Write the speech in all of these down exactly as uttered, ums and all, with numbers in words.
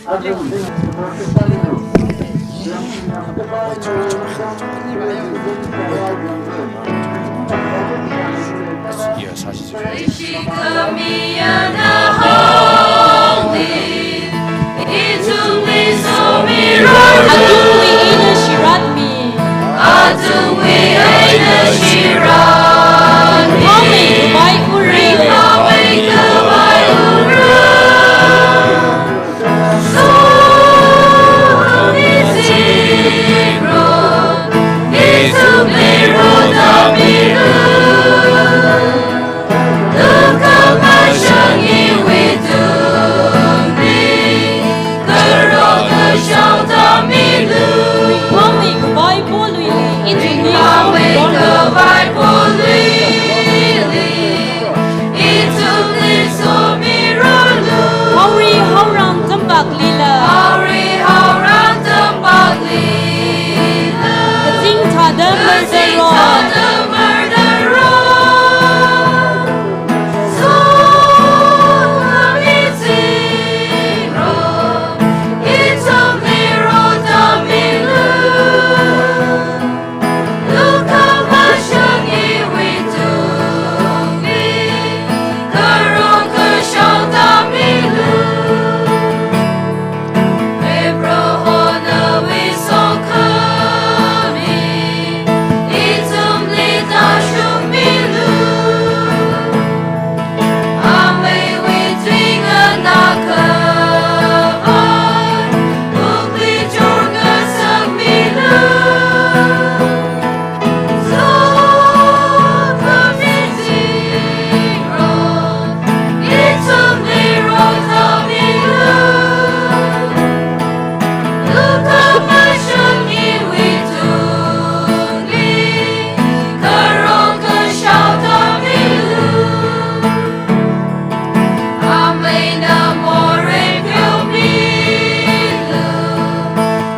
Atungli ina shiratmi. Atungli ina shirat. Ringphāmei khavai ura. Ringphāmei khavai ura. Sokhami zingkum, ithumli rotamilu. Lukhamashan iwui tungli, kharok kashao tāmilu. Ringphāmei khavai poluili, ithumli somirolu. Ringphāmei khavai poluili, ithumli somirolu. Haori haorang tampaklila. Haori haorang tampaklila. Kazing thāda mardaro. Kazing thāda mardaro. Sokhami zingkum, ithumli rotamilu. Lukhamashan iwui tungli, kharok kashao tāmilu. Abraham nawui sokhami, ithumli tāshungmilu. Ameiwui tuingana khavai, wukli chor ngasakmilu. Sokhami zingkum, ithumli rotamilu. Lukhamashan iwui tungli, kharok kashao tāmilu. Ameina morei pheomilu,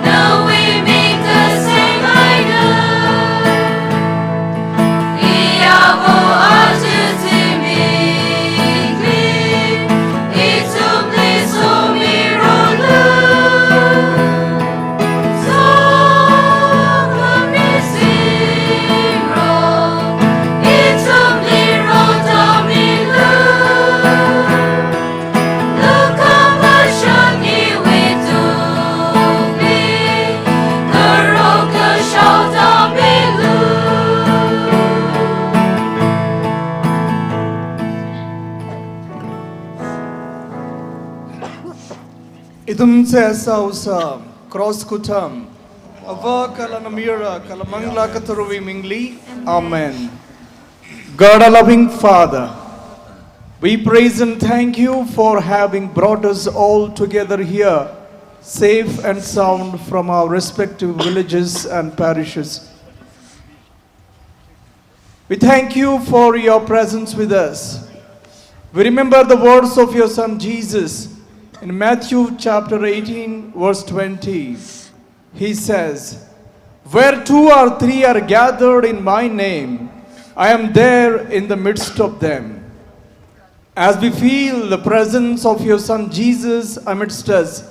nawui ming kaseng eina. Iyavo aja zimikli, ithumli somirolu. Sokhami zingkum, ithumli rotamilu. Lukhamashan iwui tungli, kharok kashao tāmilu. Ithum seihā sāsa, cross khutham. Avā kala Naomayara kala Manglā Katharawui mingli. Amen. God, our loving Father, we praise and thank you for having brought us all together here, safe and sound from our respective villages and parishes. We thank you for your presence with us. We remember the words of your Son Jesus in Matthew chapter eighteen, verse twenty. He says, "Where two or three are gathered in my name, I am there in the midst of them." As we feel the presence of your Son Jesus amidst us,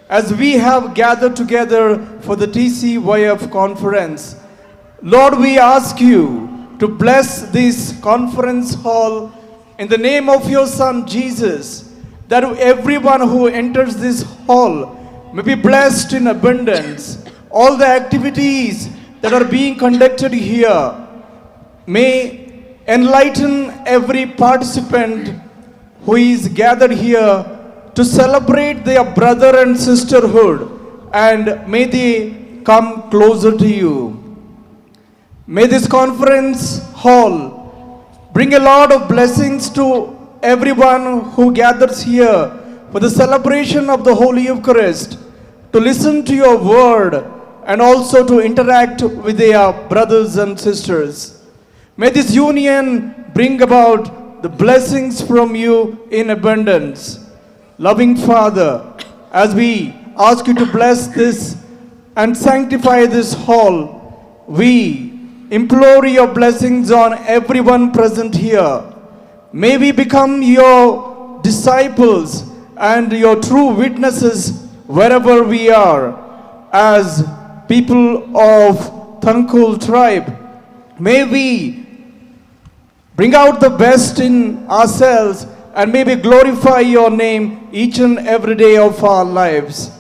as we have gathered together for the T C Y F conference, Lord, we ask you to bless this conference hall in the name of your Son Jesus, that everyone who enters this hall may be blessed in abundance. All the activities that are being conducted here may enlighten every participant who is gathered here to celebrate their brother and sisterhood, and may they come closer to you. May this conference hall bring a lot of blessings to everyone who gathers here for the celebration of the Holy Eucharist, to listen to your word and also to interact with their brothers and sisters. May this union bring about the blessings from you in abundance. Loving Father, as we ask you to bless this and sanctify this hall, we implore your blessings on everyone present here. May we become your disciples and your true witnesses Wherever we are, as people of Tangkhul tribe, may we bring out the best in ourselves and may we glorify your name each and every day of our lives.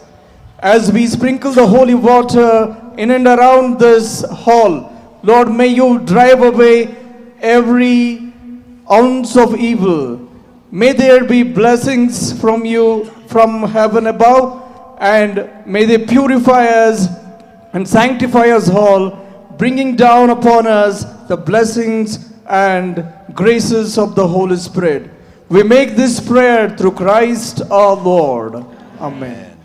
As we sprinkle the holy water in and around this hall, Lord, may you drive away every ounce of evil. May there be blessings from you, from heaven above, and may they purify us and sanctify us all, bringing down upon us the blessings and graces of the Holy Spirit. We make this prayer through Christ our Lord. Amen.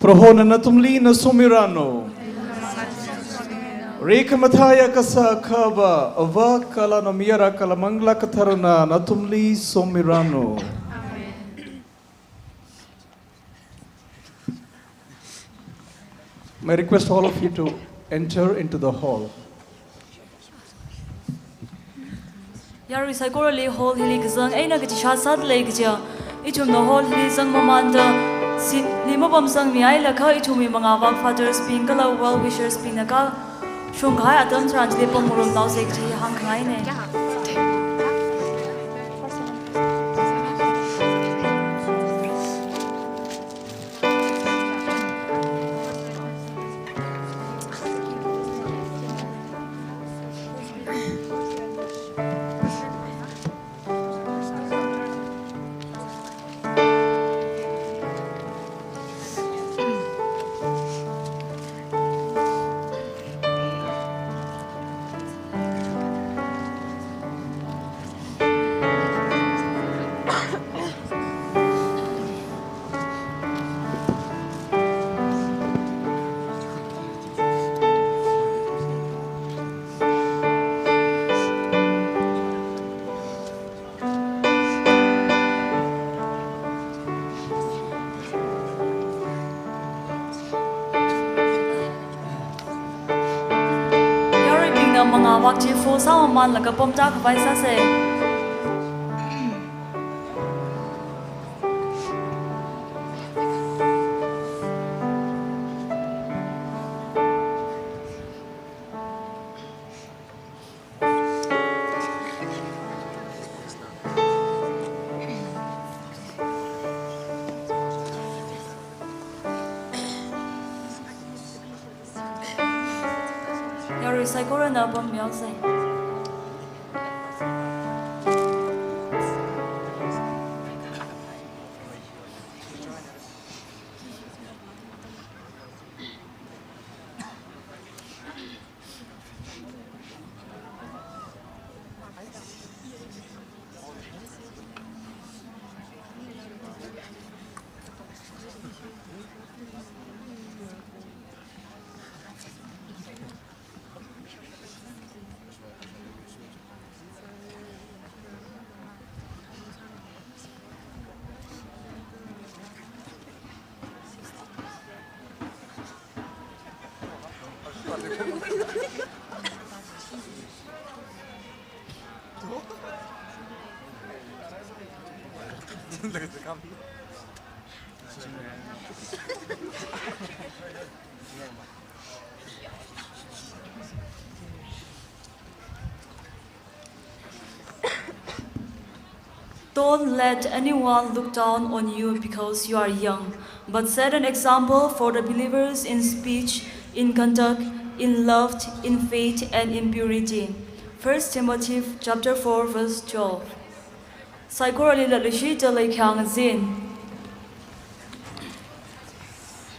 Prohona nathumli nasomiranu. Rikhamathāya kasā Akhava, Avā kala Naomayara kala Manglā Katharana nathumli somiranu. May I request all of you to enter into the hall. Yarui saikorali hall hili kazang eina kachishā sāda lei kaja. Ithumna hall hili zangmamānda seat li mapamzangmihailakha ithumwui mangāvak fathers bing kala well wishers bingna kashung kahai atam tharan chili pamngarumnaosa kaji hāngkhangaina. mangā vak chi full sāmamānlaga pamda khavai sāsa. Yarui saikorana pammihaosa. Don't let anyone look down on you because you are young, but set an example for the believers in speech, in conduct, in love, in faith, and in purity. First Timothy chapter four, verse twelve. Saikorali latluishit da leikhayang zin.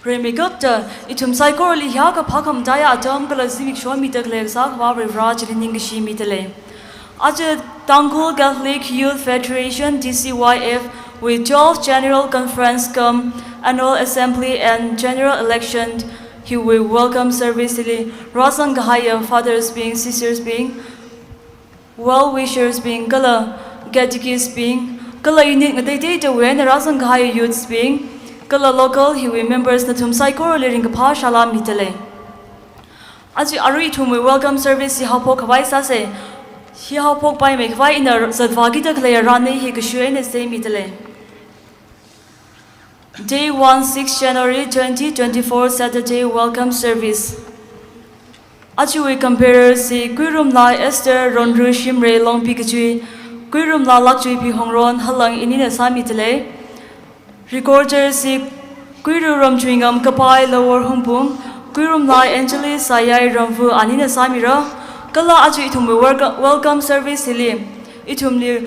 Rimeikapta, ithum saikorali hiyākha phākhamataiya atam kala zimiksho mida khalei Kasākhava Varivara chili ningkashi midalei. Aja Tangkhul Catholic Youth Federation, T C Y F, wui twelfth General Conference cum Annual Assembly and General Election hiwui welcome service hili rāzang kahaiya fathers bing, sisters bing, well wishers bing, kala catechist bing, kala unit ngateiteitawui eina rāzang kahai youths bing, kala local hiwui members nathum saikorali ringkaphā salām midalei. Aja arui ithumwui welcome service hi haophok khavai sāsa. Hi haophokpaimei khavai ina zatvākida khaleiya rani hi kashui eina seimidalei. Day one, six January twenty twenty-four, Saturday, welcome service. Ajawui comperer hi Kuirumla Esther Ronru Shimrei Longpi Kachui, Kuirumla Lakchuipi Hongron Halang inina sāmidalei. Recorder hi Kuiru Ramchuingam Kapai Lawor Hungpung, Kuirumla Angelis Sayai Ramvu anina sāmira. Kala aja ithumwui welco-, welcome service hili ithumli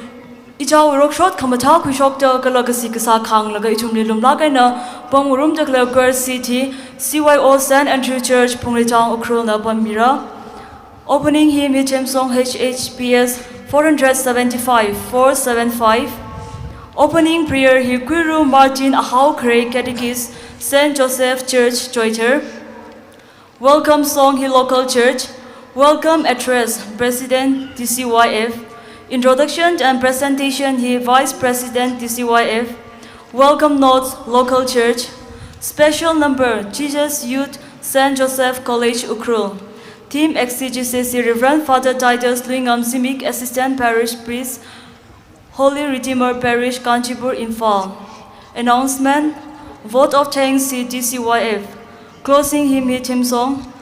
ichao rokshot khamathā khuishokta kala kasi kasā khānglaga ithumli lumlāk eina pamngarumda khalei Choir hi C Y O Saint Andrew Church, Phungreitang, Ukhrulna pammira. Opening hymn hi theme song H H P S four hundred seventy-five, four seven five. Opening prayer hi Kuiru Martin Ahao Kharei, Catechist, Saint Joseph Church, Choithar. Welcome song hi local church. Welcome address, President T C Y F. Introduction and presentation hi Vice President T C Y F. Welcome notes, local church. Special number, Jesus Youth, Saint Joseph College, Ukhrul. Theme exegesis hi Reverend Father Titus Luingam Zimik, Assistant Parish Priest, Holy Redeemer Parish, Kanchipur, Imphal. Announcement, vote of thanks hi T C Y F. Closing hymn hi theme song,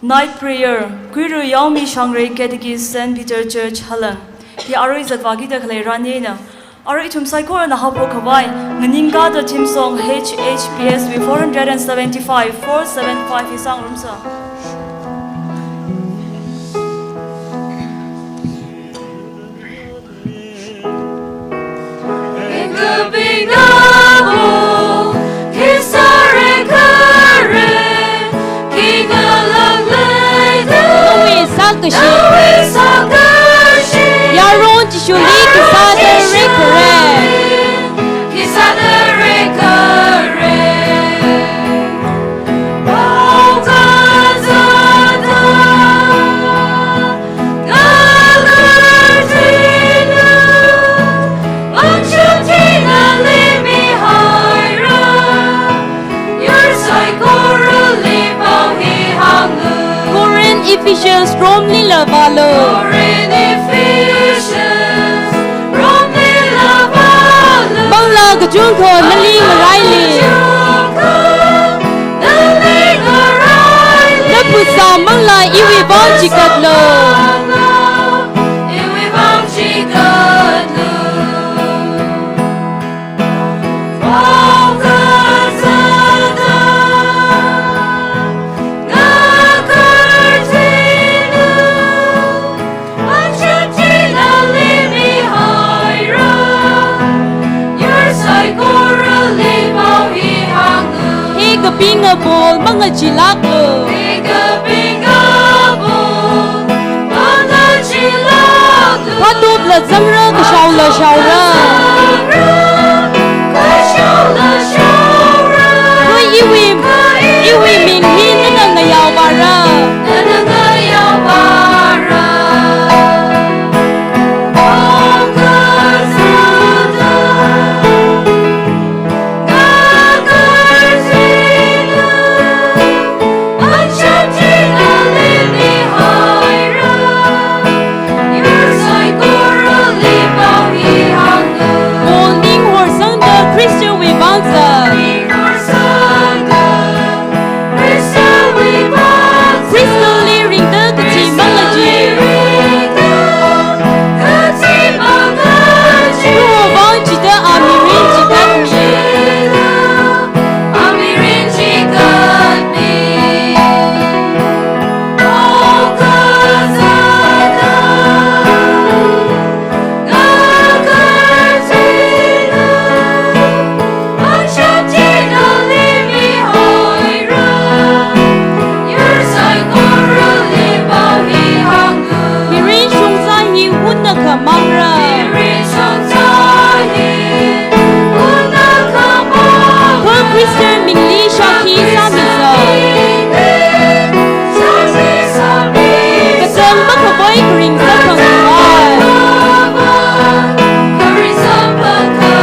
Night Prayer, Kuiru Yaomi Shangrei, Catechist, Saint Peter Church, Halang. Hi arui zatvākida khalei rani eina. Arui ithum saikorana haophok khavai, nganingkāda theme song H H P S wui four hundred and seventy-five, four seven five hi sāngarumsa. Awui sākashi. Yaron Jishuli khisāda ringkhare. Corinth Ephesians Romeli la vālu. Corinth, Ephesians Romeli la vālu. Manglā kachungkha nali ngaraili. Manglā kachungkha nali ngaraili. Naphasā manglā iwui vang chikatlu. Iwui vang chikatlu. He kapinga Paul mangachilāklu. He kapinga Paul mangachilāklu. Phatupla zangra, kashaola shaora. Kashaola shaora. Kha iwui, iwui ming hi nana ngayao vāra. Nana ngayao vāra. Paul ning horsangda Christian wui vang zat. Christian li ringda kachi mangaji. Proho vang chida a mirin chigatmi. Mirin shongza hi unna khamangra. Mirin shongza hi unna khamangra. Kha Christian mingli shākhi sāmisa. Shākhi sāmisa. Kachang makhavai kharing sākhangai. Kharing sākhangai.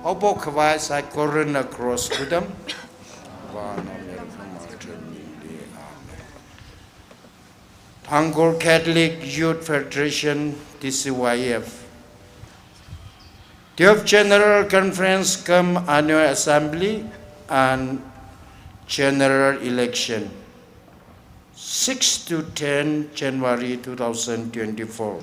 Haophok khavai saikorana cross khudam. Vāna Mary Martin Mingli. Amen. Tangkhul Catholic Youth Federation, T C Y F. Twelfth General Conference cum Annual Assembly and General Election, six to ten January two thousand twenty-four.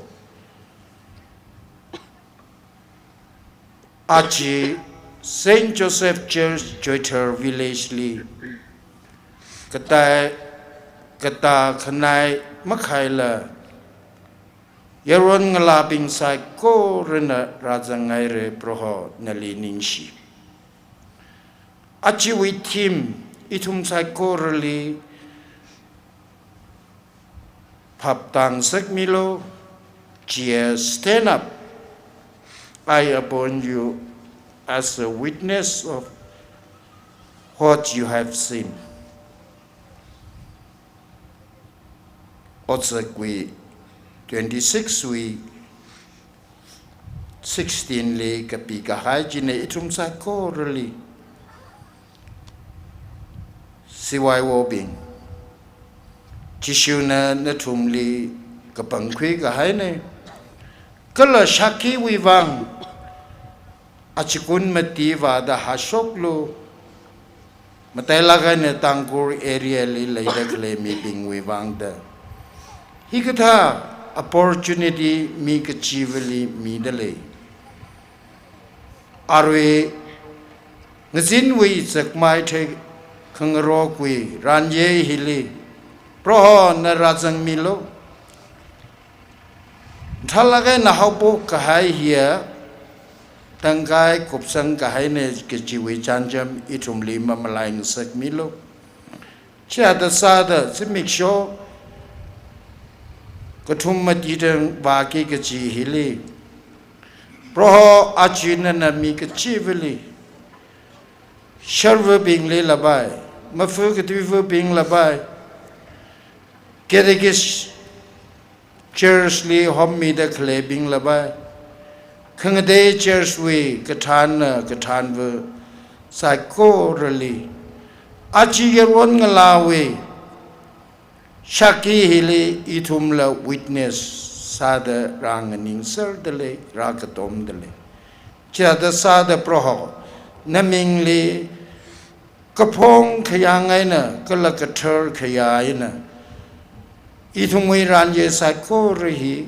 Aja Saint Joseph Church, Choithar Village li katā, katā khanai makhaila yaron ngalābing saikorana rāzangngaira. Proho nali ningshi. Ajawui theme ithum saikorali phaptā ngasakmilu, chiya stand up, I appoint you as a witness of what you have seen. Otsakwui twenty-six wui sixteen li kapi kahai china ithum saikorali. C Y O bing, Jishuna nathumli kapangkhui kahaina. Kala shākhiwui vang achikun mati vāda hāshoklu. Matailāk eina Tangkhul area li leida khalei mibingwui vang da hikathā opportunity mi kachivali mida lei. Arui ngazinwui zakmai theikhangarokwui ranye hili Prohona rāzangmilu. Thālāk eina haophok kahai hiya tangkhai kupsang kahaina kajiwui chānjam ithumli mamalai ngasakmilu. Chithāda sāda zimiksho kathum mati tangvāki kachi hili, Proho aja nana mi kachivali, sharvabingli labai, mafu katuivabing labai, Catechist Church li hommida khaleibing labai, khangatei church wui kathānna kathānva saikorali, aja yaron ngalāwui shākhi hili ithumla witness sāda rānganingserdalei, rākatomdalei. Chithāda sāda Proho, namingli kaphong khayāng eina, kala kathar khayā eina, ithumwui ranye saikora hi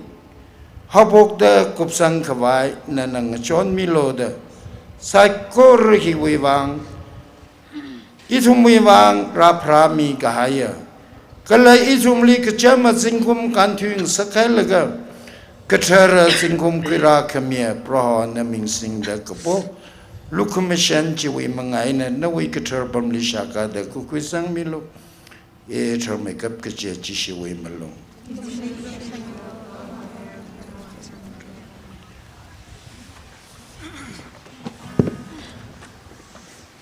haophokda kupsang khavai nana ngachonmilu da, saikora hiwui vang, ithumwui vang rāpharāmi kahaiya, kala ithumli kachama zingkum kānthui ngasakhailaga, kathara zingkum khuirā khamiya Proho naming singda kapo lukhamashan chiwui manga eina nawui kathar pamli shākada kukhui sangmilu. E tharmeikap kaje Jishuwui malung.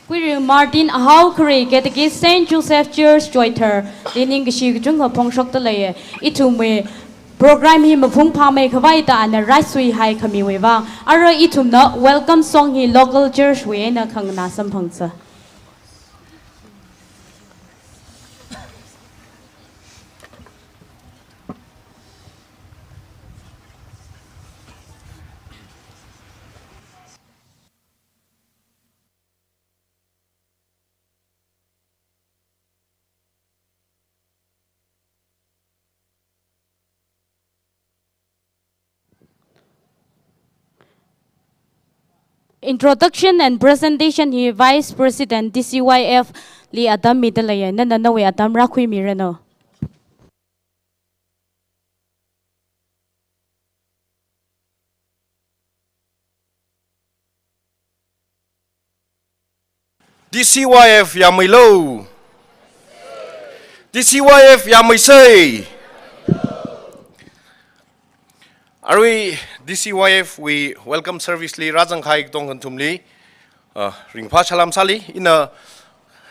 Kuiri Martin Ahao Khare, Catechist Saint Joseph Church Choithar, li ningkashi kachungkha phongshokda leiya. Ithumwui program hi maphung phāmei khavai da ana raisuihai khamiwui vang, ara ithumna welcome song hi local church wui eina khanganā samphangsa. Introduction and presentation hi Vice President D C Y F li atam mida leiya, nana nawui atam rākhuimiranu. D C Y F yāmeilu. D C Y F yāmeisei. Arui D C Y F wui welcome service li rāzangkahai katong kathumli, uh, ringphā salam sāli, ina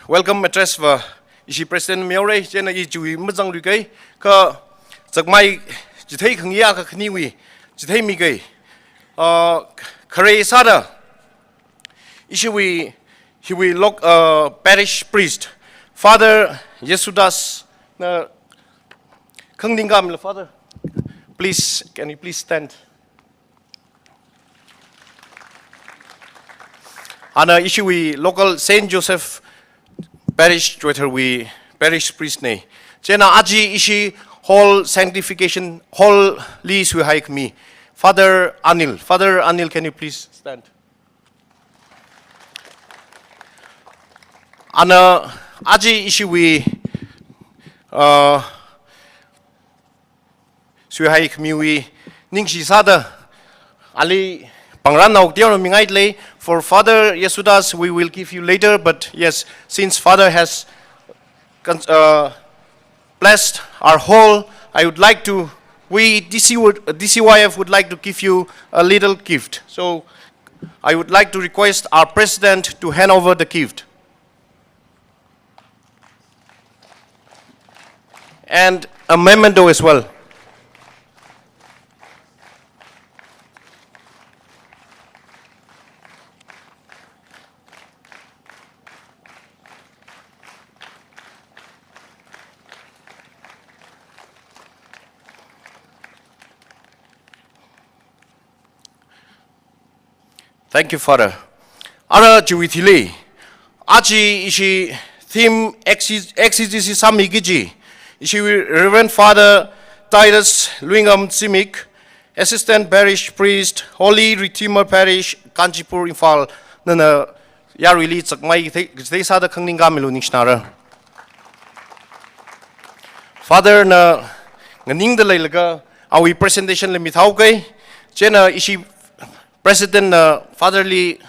welcome address va ishi President Mayor, chieina i chiwui mazangluikei, kha zakmai chithei khangayi akha khaniwui chitheimikei. Uh, khare sāda ishiwui, hiwui loc-, uh, parish priest, Father Yesudas, na khanganing kamilu, Father. Please, can you please stand? Ana ishiwui local Saint Joseph Parish Choithar wui parish priest nei. Chieina aja ishi hall sanctification hall li suihai khami Father Anil. Father Anil, can you please stand? Ana aja ishiwui, uh, suihai khamiwui ningshi sāda ali pāngranao teonaomingailei. For Father Yesudas, we will give you later, but yes, since Father has con-, uh, blessed our hall, I would like to, we D C would, D C Y F would like to give you a little gift. So I would like to request our president to hand over the gift. And a memento as well. Thank you, Father. Ara chiwui thili, aja ishi theme exi-, exegesis sāmiki kaji, ishi Reverend Father Titus Luingam Zimik, Assistant Parish Priest, Holy Redeemer Parish, Kanchipur, Imphal, nana yaruili zakmai thei, thei sāda khanganing kamilu ningshinara. Father na nganingda leilaga awui presentation li mithaokei, chieina ishi President na Father li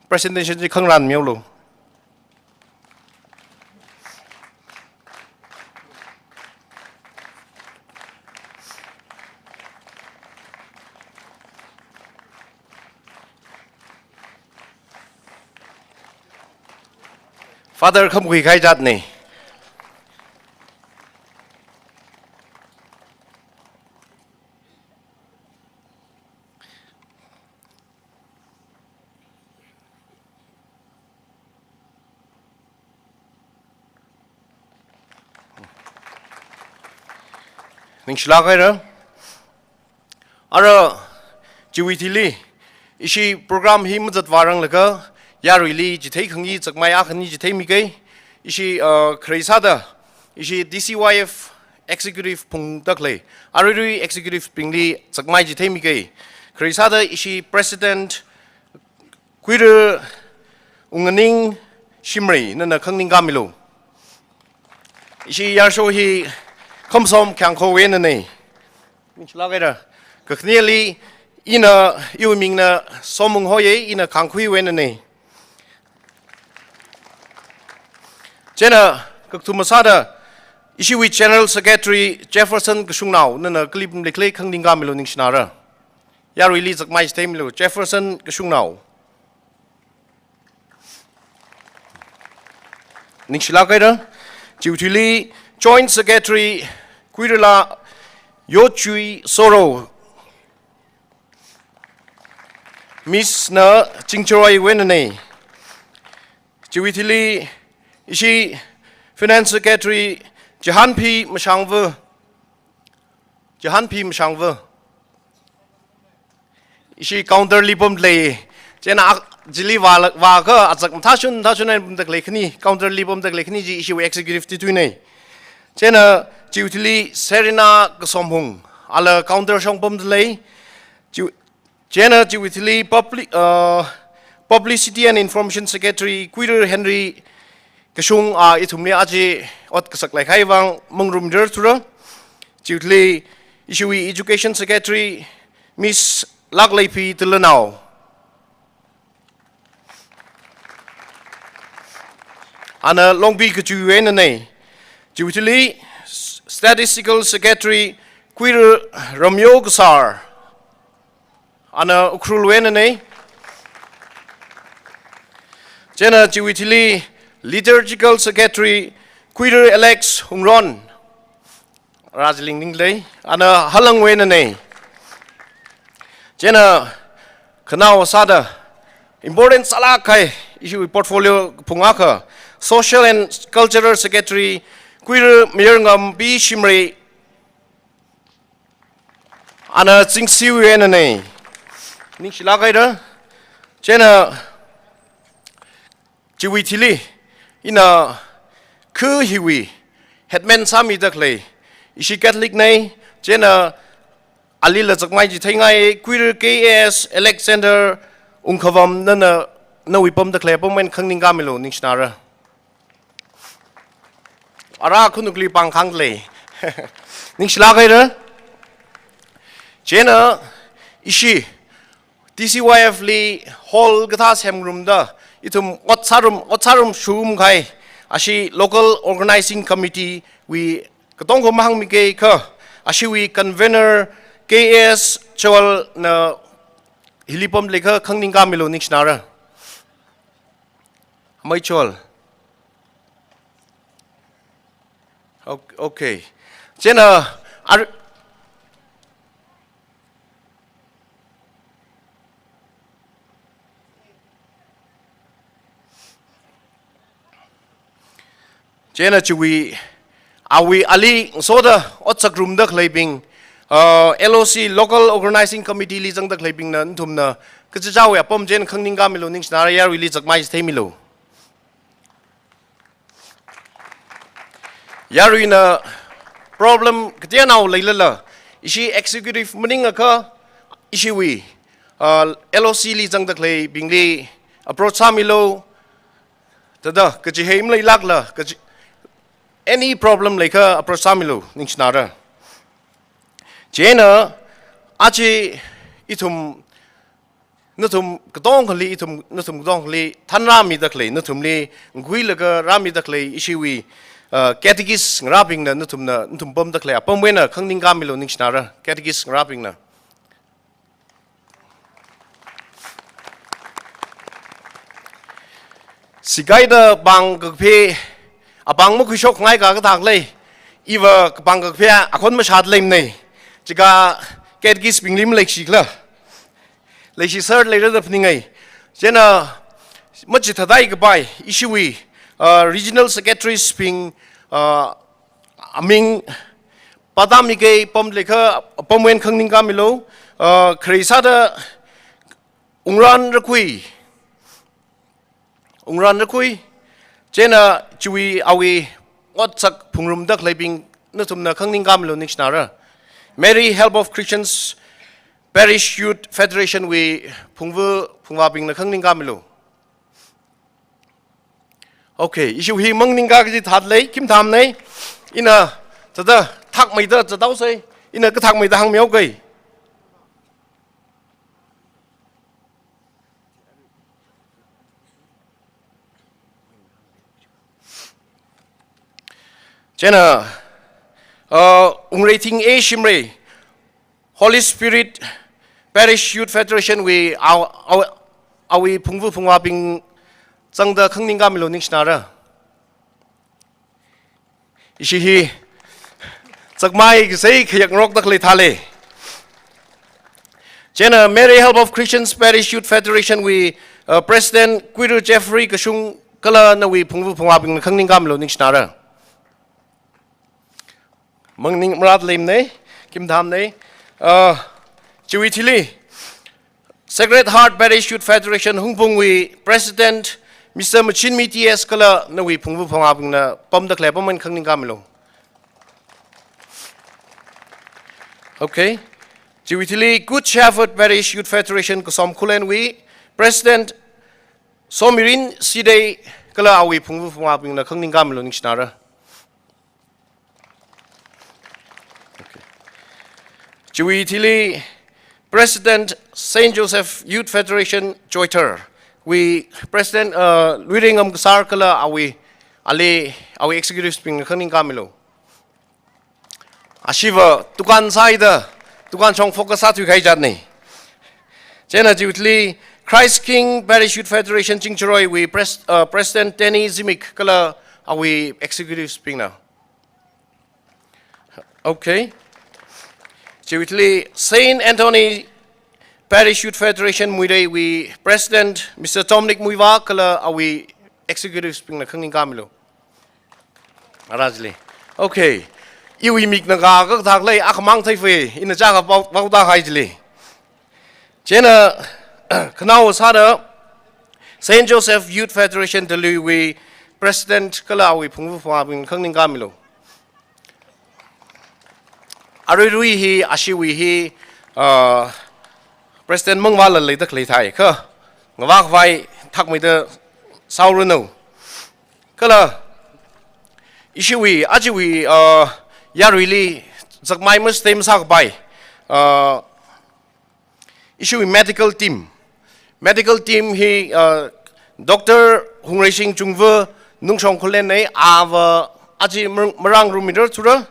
presentation chi khangaran mihaolu. Father khamkhui khai jatne. Ningshilāk haira. Ara, chiwui thili, ishi program hi mazatvāranglaga, yaruili chithei khangayi chakmai akhani chitheimi kai, ishi, uh, kharei sāda, ishi T C Y F executive phungda khalei, aruirui executive bingli chakmai chitheimi kai, kharei sāda ishi president Kuira Wunganing Shimray, nana khangning kamilu. Ishi yarsho hi Khomsom Khayangkhowui einana. Ningshilāk haira. Kakhaneli ina iwui mingna Somung hoye, ina Khangkhuiwui einana. Chieina kakathuma sāda ishiwui General Secretary Jefferson Kashungnao, nana kali pamli khalei khangning kamilu ningshinara. Yaruili chakmai chitheimilu, Jefferson Kashungnao. Ningshilāk haira. Chiwui thili Joint Secretary Kuirala Yochui Soro, Miss na Chingcharoiwui einana. Chiwui thili ishi Finance Secretary Jahanphi Mashangva, Jahanphi Mashangva. Ishi counter li pamlei. Chieina ak-, chili vāla, vākha achak mathāshung, mathāshung eina pamda khalei khani, counter li pamda khalei khani chi ishiwui executive tithuina. Chieina chiwui thili Serena Kasomhung, ala counter shong pamda lei. Chi, chieina chiwui thili publi-, uh, Publicity and Information Secretary Kuira Henry Kashung, a, ithumli aja ot kasak leikahai vang mangarum jar thura. Chiwui thili ishiwui Education Secretary Miss Lakleiphi Tilanao, ana Longpi kachuiwui einana. Chiwui thili Statistical Secretary Kuira Ramyo Kasar, ana Ukhrulwui einana. Chieina chiwui thili Liturgical Secretary Kuira Alex Hungron, rajling ninglei, ana Halangwui einana. Chieina khanao sāda important sālāk kahai ishiwui portfolio phung akha, Social and Cultural Secretary Kuira Mayarngam P Shimray, ana Chingsiwui einana. Ningshilāk haira. Chieina chiwui thili ina khu hiwui headman sāmida khalei, ishi Catholic na, chieina alila chakmai chitheingai Kuira K A S Alexander Ungkhavam, nana nawui pamda khalei apam eina khangning kamilu ningshinara. Ara khanukli pāng khang lei. Ningshilāk haira. Chieina ishi T C Y F li hall kathā semngarumda, ithum ot sārum, ot sārum shurumkahai, ashi Local Organizing Committee wui katongkha mahāngmi kei kha, ashiwui convener K S Chawal na hili pamlei kha khangning kamilu ningshinara. Amei Chawal. Ok-, okay. Chieina, ar-, chieina chiwui, awui ali ngasoda ot sāngarumda khaleibing, uh, L O C, Local Organizing Committee li zangda khaleibingna, nathumna kachichāwui apam chieina khangning kamilu ningshinara, yaruili chakmai chitheimilu. Yaruina problem kateonao leilala, ishi executive maningakha, ishiwui, uh, L O C li zangda khaleibingli approach sāmilu, thāda kachihai maleilākla, kachi-, any problem leikha approach sāmilu ningshinara. Chieina, aja ithum nathum katongkhali, ithum, nathum katongkhali thanrāmida khalei, nathumli nguilaga rāmida khalei, ishiwui, uh, catechist ngarābingna, nathumna, nathum pamda khalei apamwui eina khangning kamilu ningshinara, catechist ngarābingna. Sikaida pāng kakaphe, apāng makhuishokngai ka kathak lei, iva kapāng kakaphe akhon mashat leimnei, chika catechist bingli maleishikhala. Leishisāra leira da phaningai. Chieina machithāthai kapai, ishiwui, uh, regional secretaries bing, uh, aming pātāmi kei pamlekha, pamwui eina khangning kamilu, uh, khareisāda Ungran Rakhui, Ungran Rakhui, chieina chiwui awui otsak phungrumda khaleibing nathumna khangning kamilu ningshinara. Mary Help of Christians Parish Youth Federation wui phungva phungvābingna khangning kamilu. Okay, ishiwui hi maningkā kaji thāda lei, khim thamnei, ina thāda thakmeida zathaosei, ina kathakmeida hāngmihaokei. Chieina, uh, Ungreithing A Shimray, Holy Spirit Parish Youth Federation wui aw-, aw-, awui phungva phungvābing zangda khangning kamilu ningshinara. Ishi hi zakmai kasai khayak ngarokda khalei thālei. Chieina Mary Help of Christians Parish Youth Federation wui, uh, President Kuiru Jeffrey Kashung kala nawui phungva phungvābingna khangning kamilu ningshinara. Maningmara da leimnei, khim thamnei. Uh, chiwui thili Sacred Heart Parish Youth Federation Hungpungwui President Mister Machinmi T S kala nawui phungva phungvābingna pamda khalei pamwui eina khangning kamilu. Okay. Chiwui thili Good Shepherd Parish Youth Federation Kasom Khullenwui President Somirin Sidei kala awui phungva phungvābingna khangning kamilu ningshinara. Okay. Chiwui thili President Saint Joseph Youth Federation Choithar wui President, uh, Luiringam Kasar kala awui, ali, awui executives bingna khangning kamilu. Ashiva dukan sāhaida, dukan shong focus sāthui kahai jatnei. Chieina chiwui thili Christ King Parish Youth Federation Chingjaroi wui pres-, uh, President Danny Zimik kala awui executives bingna. Okay. Chiwui thili Saint Anthony Parish Youth Federation Muirei wui President Mister Dominic Muivah kala awui executives bingna khangning kamilu. Ara chili. Okay. Iwui mikna ka kathak lei, akhamang theifei, ina chaka pao, paoda hai chili. Chieina, khanao sāda Saint Joseph Youth Federation Delhi wui President kala awui phungva phungvābing khangning kamilu. Aruirui hi, ashiwui hi, uh, President mangvāla leida khalei thai kha, ngavā khavai thakmeida sāhaoranu. Kala, ishiwui, ajawui, uh, yaruili zakmai must tem sākapai, uh, ishiwui medical team. Medical team hi, uh, Doctor Hungreishing Chungva Nungshong Khullen nei, ava aja mar-, marāngarummira thura,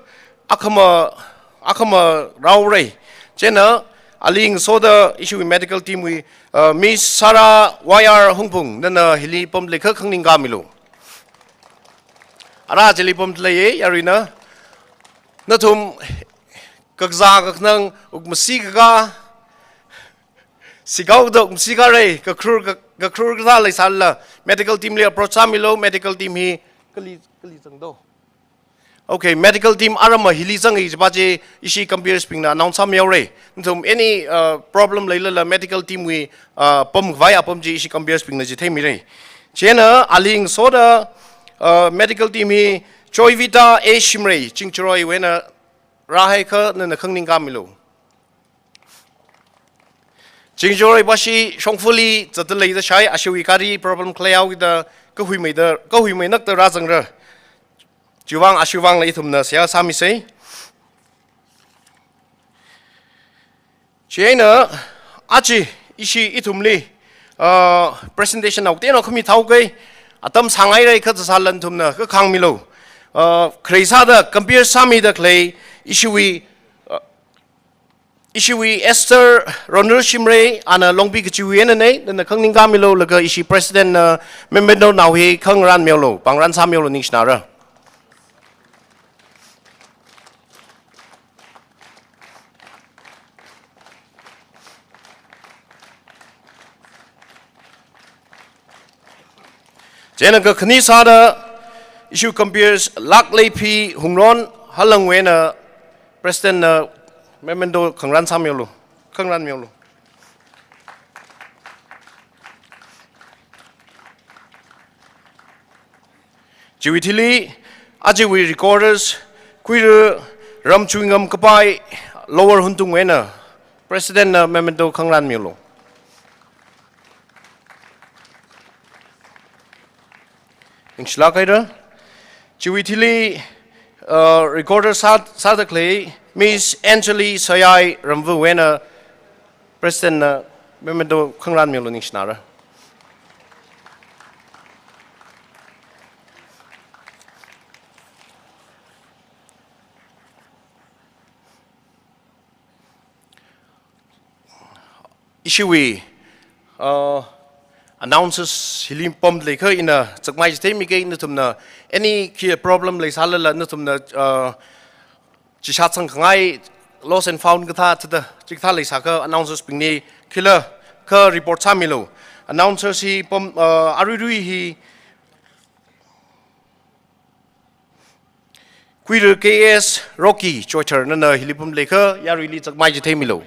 akhama, akhama rāhaorei. Chieina, ali ngasoda ishiwui medical team wui, uh, Miss Sarah Y R Hungpung, nana hili pamlekha khangning kamilu. Ara chili pamda leiya, yaruina. Nathum kakazā kakhanang, ukmasi kakā, sikaoda ukmasi karei, kakhrur ka-, kakhrur kathā leisālala, medical team li approach sāmilu, medical team hi kali, kali zangdo. Okay, medical team arama hili zangi jipa chi ishi comperes bingna announce sāmihaorei. Nathum any, uh, problem leilala medical team wui, uh, pamkhavai apam chi ishi comperes bingna chitheimira. Chieina ali ngasoda, uh, medical team hi Joyvita A Shimray, Chingjaroi wui eina rāhai kha nana khangning kamilu. Chingjaroi bashi shongfali zatda leida shai, ashiwui gari problem khalei haokida kahuimeida, kahuimeinakda rāzangra. Chiwui vang, ashiwui vangla ithumna seihā sāmisei. Chieina, aja ishi ithumli, uh, presentation haoda eina khami thaokei, atam sāngairei kha zasālala nathumna kakhangmilu. Uh, khareisāda compare sāmida khalei ishiwui, uh, Ishiwui Esther Ronald Shimray, ana Longpi kachiwui einanei, nana khanganingkāmilu, laga ishi President na memento nao hi khangarānmilu, pāngarānsāmilu ningshinara. Chieina kakhane sāda, ishiwui comperes Lakleiphi Hungron, Halangwui eina President na memento khangarānsāmilu, khangarānmilu. Chiwui thili, ajawui recorders, Khuira Ramchuingam Kapai, Lower Huntungwui eina, President na memento khangarānmilu. Ningshilāk haira. Chiwui thili, uh, recorder sā, sāda khalei, Miss Angeli Sayai Ramvawui eina, President na memento khangarānmilu ningshinara. Ishiwui, uh, announcers hili pamda leikha ina chakmai chitheimike, nathumna any khi problem leisālala nathumna, uh, chishat sangkhangai lost and found kathā thāda chikathā leisākha announcers bingli khila kha report sāmilu. Announcers hi pam, uh, aruirui hi Khuira K S Rocky Choithar, nana hili pamda leikha yaruili chakmai chitheimilu.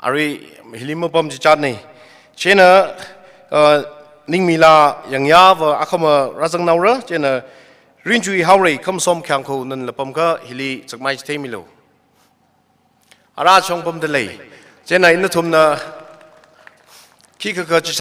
Arui hili mapam chichatnei. Chieina, uh, Ningmila Yangyava akhama rāzangnaora, chieina Rinchuihaorei Khamsom Khayangkho nanala pamkha hili chakmai chitheimilu. Ara chong pamda lei. Chieina ina nathumna khikha kha chi